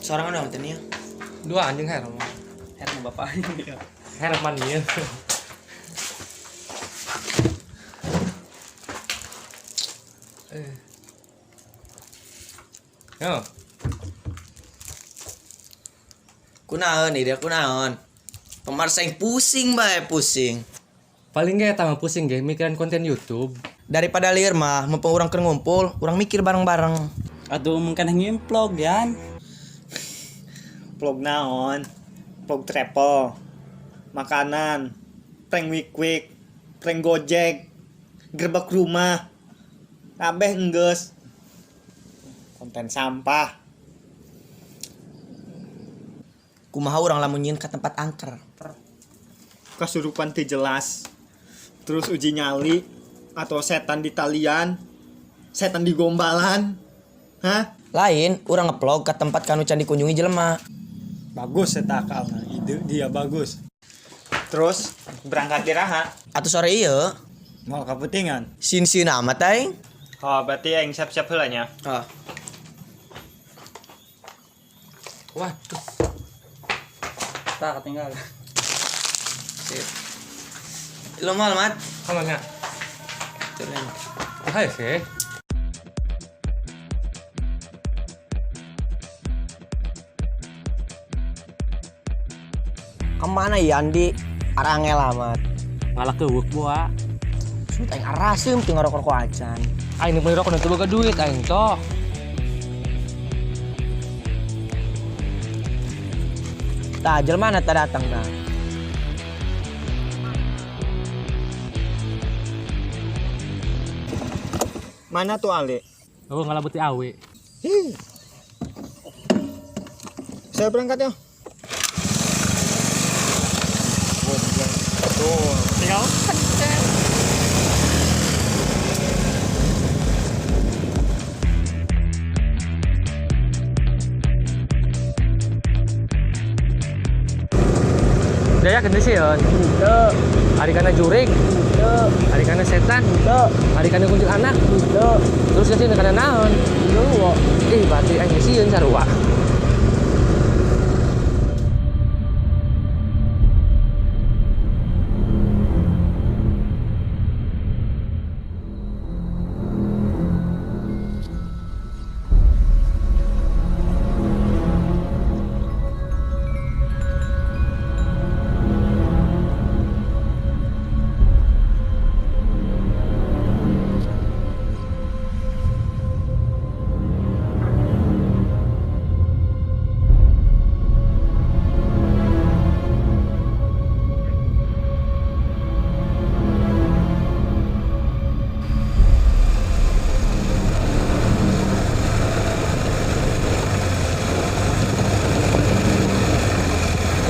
Sorangan dong teh nya. Dua anjing herem. Herem bapak aing ya. Herman ieu. Eh. Yo, Kunaon ieu dia kunaon? Pemarsa yang pusing bae pusing. Paling ge eta mah pusing ge mikiran konten YouTube. Daripada lieur mah mumpung urang keur ngumpul, urang mikir bareng-bareng. Atuh mungkin ngimplog yan. Vlog naon? Vlog travel, makanan, prank wik wik, prank Gojek, gerbek rumah, kabeh enggeus. Konten sampah. Kumaha urang lamun nyieun ka tempat angker. Kesurupan teu jelas. Terus uji nyali atau setan di talian, setan di gombalan. Hah? Lain, urang ngevlog ka tempat kanu can dikunjungi jelema. Bagus eta akalna, ide dia bagus. Terus berangkat iraha? Atuh sore ieu, Mau kaputingan. sin-sin amat aing. Oh, berarti aing siap-siap heula nya. Ah. Waduh, Tak ketinggalan. Sip. Lu mal mat. kamana? Turun. Hai sih. Kemana ya Andi? Arangel amat. Ngalah keuweuk boa. Sud aing araseum teu ngarokok acan. Aing nu meuli rokok nu teu boga duit aing toh. Tah jelema na tah datang nah. Mana tuh Ale? Oh, ngalah beuti awe. Hi. Saya berangkat ya. Tuh, tinggal pencet. Daya gede sih ya. Henteu, Ari kana jurig, henteu, ari kana setan, henteu, ari kana kuntilanak. Henteu. Terus sieun kana naon? Genderuwo. Ih, berarti aing sieun sarua.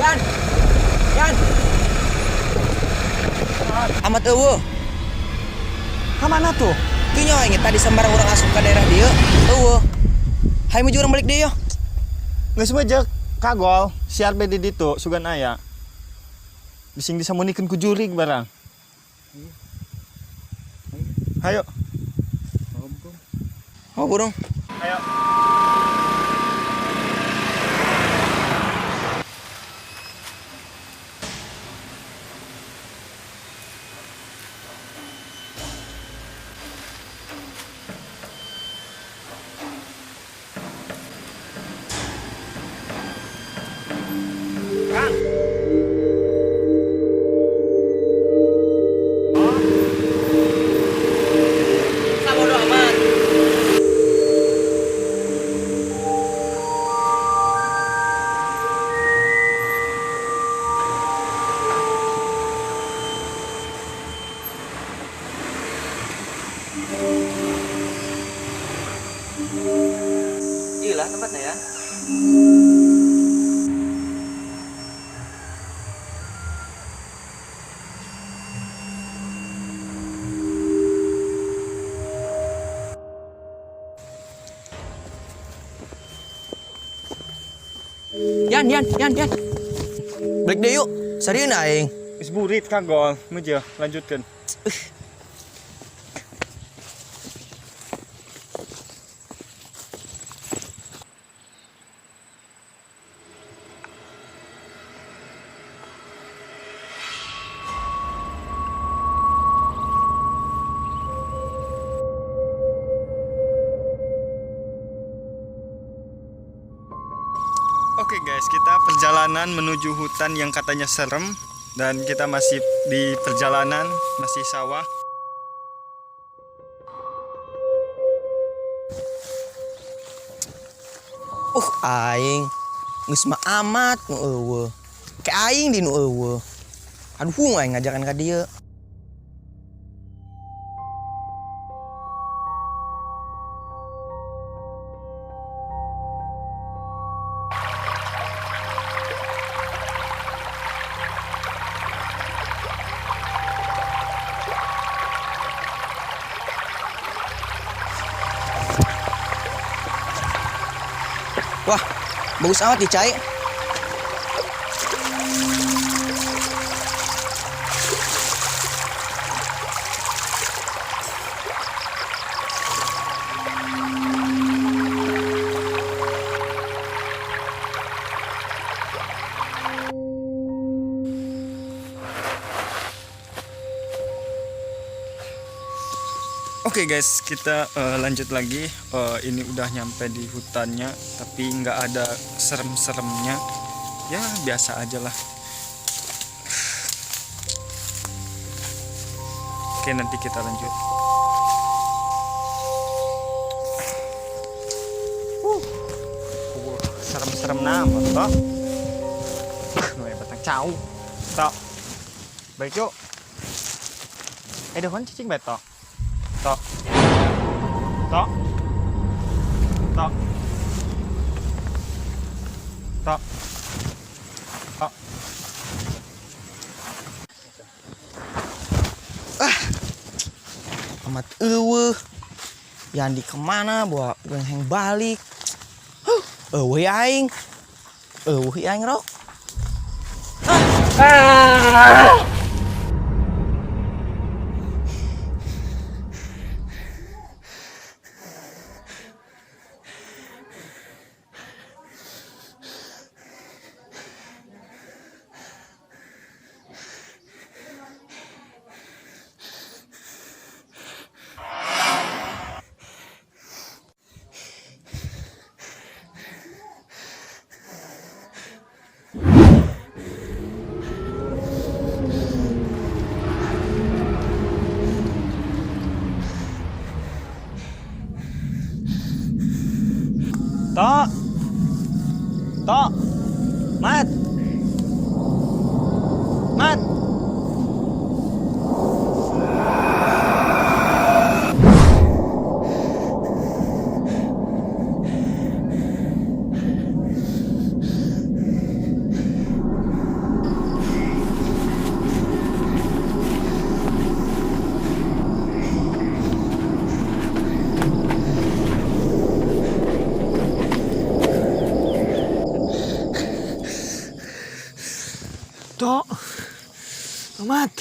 Yan. Yan. Amat eueuh. Ka mana tuh? Teu nyawa aing tadi sembarang urang asup ka daerah dieu. Eueuh. Hayu maju urang balik deui yo. Geus bejek kagol, siar be di ditu sugan aya. Bising disamunikeun ku jurig barang. Hayo. Oh, burung. Ayo. Kang. Sabodo amat. Iya lah tempatnya ya. Yan, Yan, Yan, Yan. Balik deh yuk. Serius aing. Geus burit kagol, meujeuh lanjutkeun. perjalanan menuju hutan yang katanya serem dan kita masih di perjalanan, masih sawah. Aing geus mah amat nu eueuh. Ke aing di nu eueuh. Aduh, aing ngajakan ka dieu. Wah, bagus amat dicai. Oke guys, kita lanjut lagi. Ini udah nyampe di hutannya, tapi nggak ada serem-seremnya. Ya biasa aja lah. Oke, nanti kita lanjut. Serem-serem nama toh. Nu batang cau. Tok. Baik yuk. Dehon cicing bae tok. Tok. Tok. Tok. Tok. Tok. Amat eueuh. Yandi kemana bawa heng balik. Huh, eueuh aing. Eueuh aing rok. Ah. Tok. Tok. Mat. Mat. Tok. Mat.